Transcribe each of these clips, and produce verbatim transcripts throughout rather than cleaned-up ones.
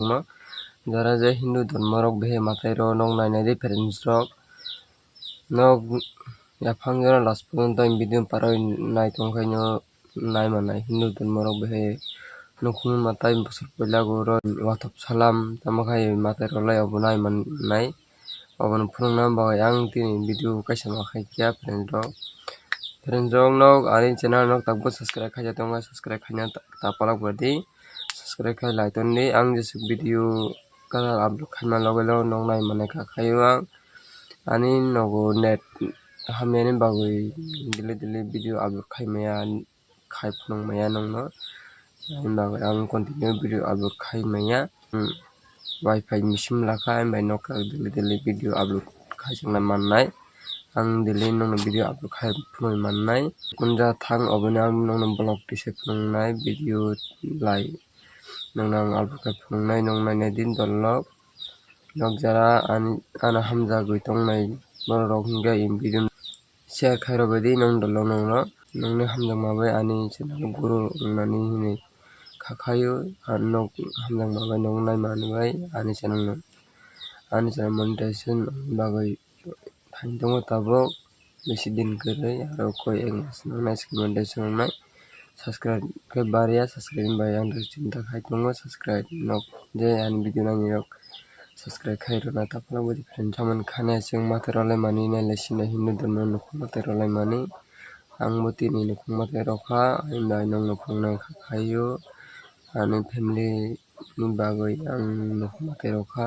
Jara je Hindu dhormo rok behe matai rok nog nai nai di friends rok. Nog yaphang jora last porjonto video paroi nai tong khai no nai manai Hindu dhormo rok behe nukhung matai bosor puila go ro wathop salam tamo khai matai rok lai obo nai manai. Obono phunukna bagwi ang tini video kaisa ma khai kha friends rok. Friends rok nog ani channel nog tabuk subscribe khaijak tongo, subscribe khaina ta palak badi, subscribe khai lai ton di. Ang jesuk video kalar upload khaima loge loge nog nai manai kha khaio ang. Ani nogo net hamyani bagwi daily daily video upload khaimaya. Khai phunuk maya nongno. Ani bagwi ang continue video upload khai maya. Hmm. Wi-Fi machine lakha, ani bai nokha daily daily video upload khai chwngna mannai. Ang daily nongno video upload khai phunuk mannai. Kunja thang oboni ang nongno vlog tisa phunuknai video lai. Nongno ang upload khai phunuknai nong nainai din dolok. Nok jara ani ano hamjagwi tongnai borok rok hwnkhe in video share khairok baidi nong dolo nongno nongni hamjakma bai ani channel guru wngnani hinwi kha khaio. Ang nok hamjakma bai nong nai manwi bai ani channel no ani channel monetization bagwi thani tongo tabuk bisi din kwrwi aro koi ek mas nang nai monetization wngnai. Subscribe khe bariya, subscribe bai ang rok chinta khai tongo, subscribe nok je ani video nani rok subscribe khai rwna tapla bwdi friend chamani khani aswk matai rwlai mani nai lai sina Hindu dhormo nukhung matai rwlai mani. Ang bo tini nukhung matai rwkha, ani bai nong nukhung nai kha khaio, ani family ni bagwi ang nukhung matai rwkha.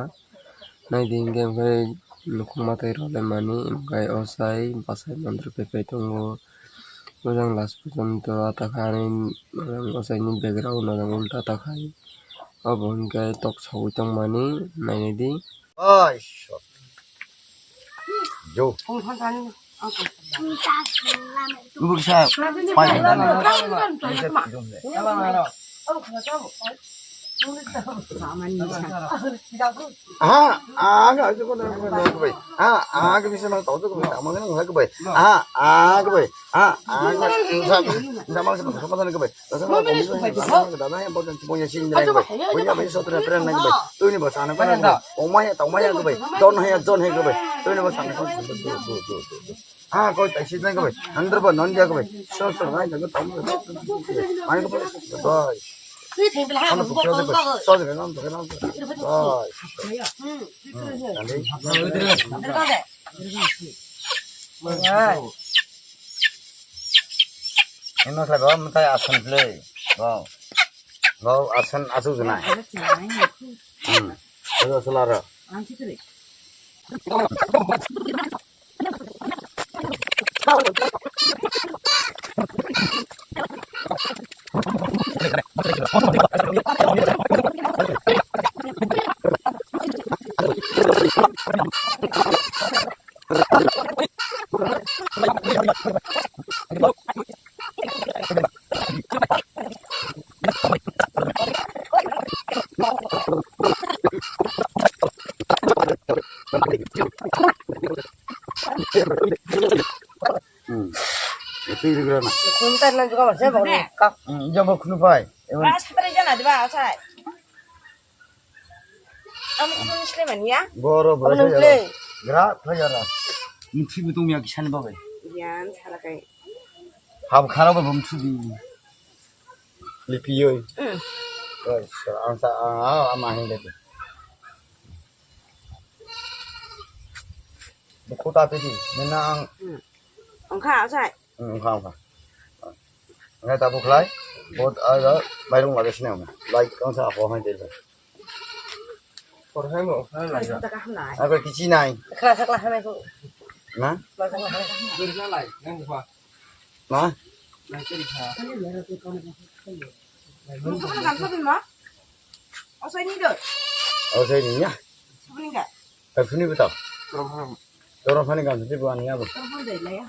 Nai di hwnkhe hwnkhe nukhung matai rwlai mani, hwnkhe ochai bachai mandra pepai tongo. Bojang last porjonto atakha ani, bojang ochaini background no ulta takhai. Obo hwnkhe tok sogwi tongmani nainai di. Oi, shot. Jo. Nubuk sa, pai khantani. Aha, aga, aga, kono, kono, kono, kono. Aha, aga, bisa nang tahu tu, kono, sama kan, nggak, kono. Aha, aga, kono. Aha, aga, kono. Sama, sama, sama, kono, kono. Dada yang bukan semuanya sih, nggak, kono. Punya, punya suatu referensi, nggak, kono. Tuh ini bahasa anak, kono, kono. Omaya, tahu maya, kono. Don haya, don haya, kono. Tuh ini bahasa anak, kono. Ah, koi tai si nai koi. Andar ba non dia koi. So so nai jago tamu. Mai ko. Bye. Tui theng bela ha. Ano ko koi. So de nam to nam. Bye. Hmm. Tadi. Eno khlai ba mtai asan play. Wow. Wow, asan asuk jana. Hmm. Asan lara. Hmm. Itu iri gerana. Khum tai nang juga masih bang kak. Hmm, iya bang khunu pai. Ba satre jana diba asai. Am khum sle mania. Boro boro. Khum sle. Gra play ara. Mthi butung ya kisan babai. Yan sara kai. Hab khara ba bum thu di. Lipi yoi. Hmm. Oi, so, ang sa, ang, ang, ang mahin deh. Buku tapi di, nina ang. Hmm. Ongkha asai. Hmm, ongkha, ongkha. Ngai tabu khlai, bot aga, mairung lage sini ang. Like, ang sa, apa hai deh. Porhai mo, porhai lai. Aku kici nai. Khla sakla hanai ko. Na? Khla sakla hanai. Beri na lai, nang buka. Na? Lai beri kha. Buka na gamsa bin ma? Osai ni do. Osai ni ya. Sabun ni ka? Sabun ni betul. Dorong ham. Dorong ham ni gamsa ni bukan ni apa? Dorong ham dai lai ya.